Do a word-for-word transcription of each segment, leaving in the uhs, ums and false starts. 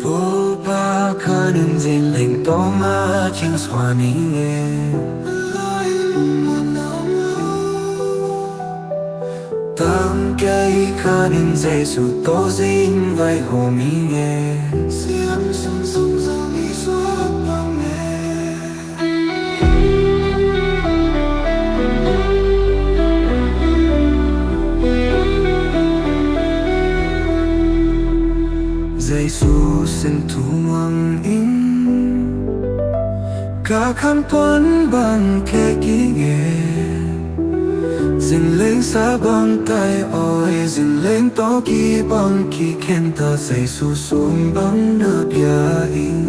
Topa, khanin zingleng tawh mah cingsua ning e. Tangkei khanin Jesu tawh zing vaihawm ning e. Siam sung sung zang i suak bang e. Jesu sin thumang in, ka khanpuan bang khek ing e. Zingleng sa bang tai aw e, zingleng tawh kibang kikhen ta, Jesu sung bang na pia in.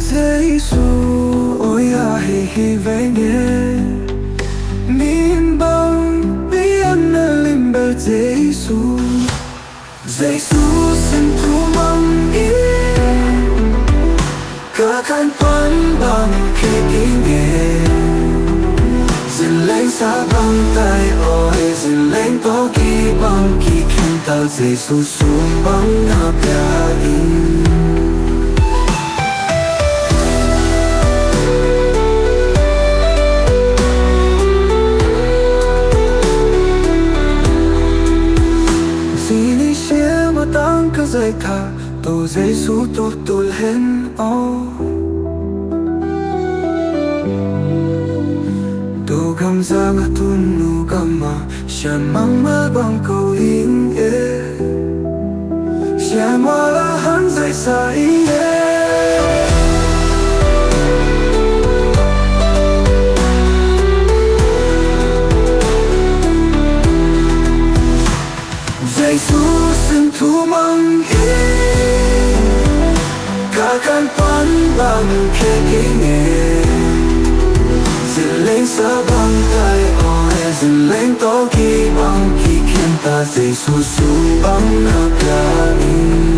Jesu awi a hei hi veng e. Min bang pian na lim bel Jesu. Jesu sin thumang in, ka khanpuan bang khek ing e. Zingleng sa bang tai aw e, zingleng tawh kibang kikhen ta, Jesu sung bang na pia in. Zini siam a tang ka zai tha, to Jesu tutul hen aw. To gam zang a tun nu gam a, sian mang mal bang ko ing e. Sian mal a han zai sa ing e. Jesu sin thumang in, ka khanpuan bang khek ing e. Zingleng sa bang tai aw e, zingleng tawh kibang kikhen ta, Jesu sung bang na pia in.